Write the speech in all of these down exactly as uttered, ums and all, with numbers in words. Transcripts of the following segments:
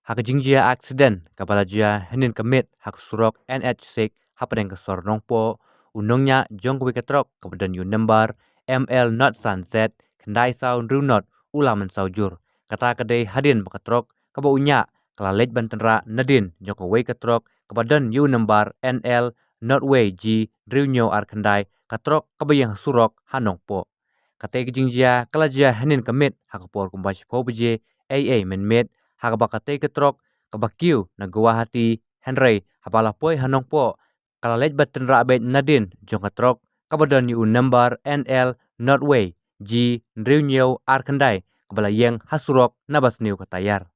Ha ka jingjia aksiden kaba la jia hynnin ka miet ha ka surok N H six hapdeng ka sor Nongpoh, u nongñiah jong kawei ka trok kaba don ïa u nombar M L not san Z khyndai saw hynriew not u la mynsaw jur. Kata ka dei hadien ba ka trok kaba u ñiah ka la leit ban tynrah nadien jong kawei ka trok kaba don ïa u nombar N L not wei G hynriew hynñiew ar khyndai, ka trok kaba ïeng ha surok ha Nongpoh. Katei ka jingjia ka la jia hynnin ka miet ha ka por kumba shiphew baje ei ei mynmiet, ha kaba katei ka trok kaba kiew na Guwahati, hynrei haba la poi ha Nongpoh ka la leit ban tynrah beit nadien jong ka trok kaba don ïa u nombar N L not wei G hynriew hynñiew ar khyndai, kaba la ïeng ha surok na ba sniew ka tayar.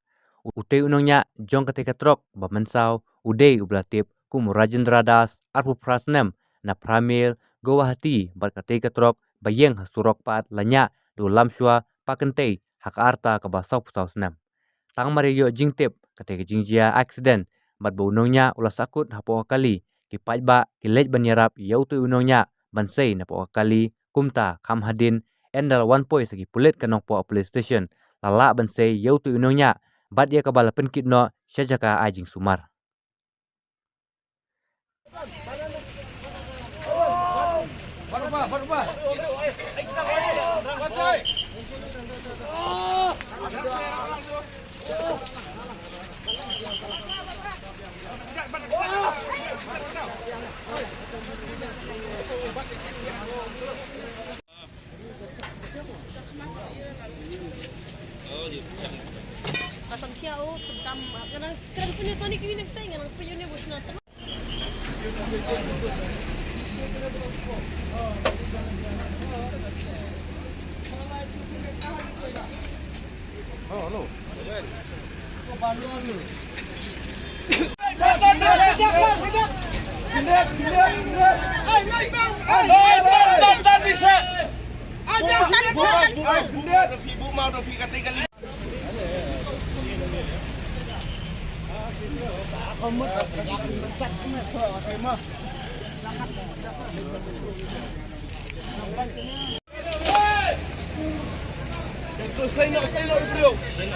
Utei u nongñiah jong katei ka trok ba mynsaw u dei uba la tip kum u Rajendra Das, arphew phra snem, na Pramil, Guwahati, bad katei ka trok ba ïeng ha surok pat la ñiah da u Lamshwa Pakynthei, ha ka rta kaba sawphew saw snem. Tang mar ïoh jingtip katei ka jingjia aksiden bad ba u nongñiah u la sahkut hapoh ka kali, ki paidbah ki leit ban ïarap ïa utei u nongñiah ban sei napoh ka kali, kumta kham hadien ynda la wan poi sa ki pulit ka Nongpoh Police Station, la lah ban sei ïa utei u nongñiah bad ïa kaba la pynkit noh sha jaka ai jingsumar.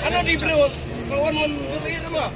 Ano di briew? Ka wan wan wan wan.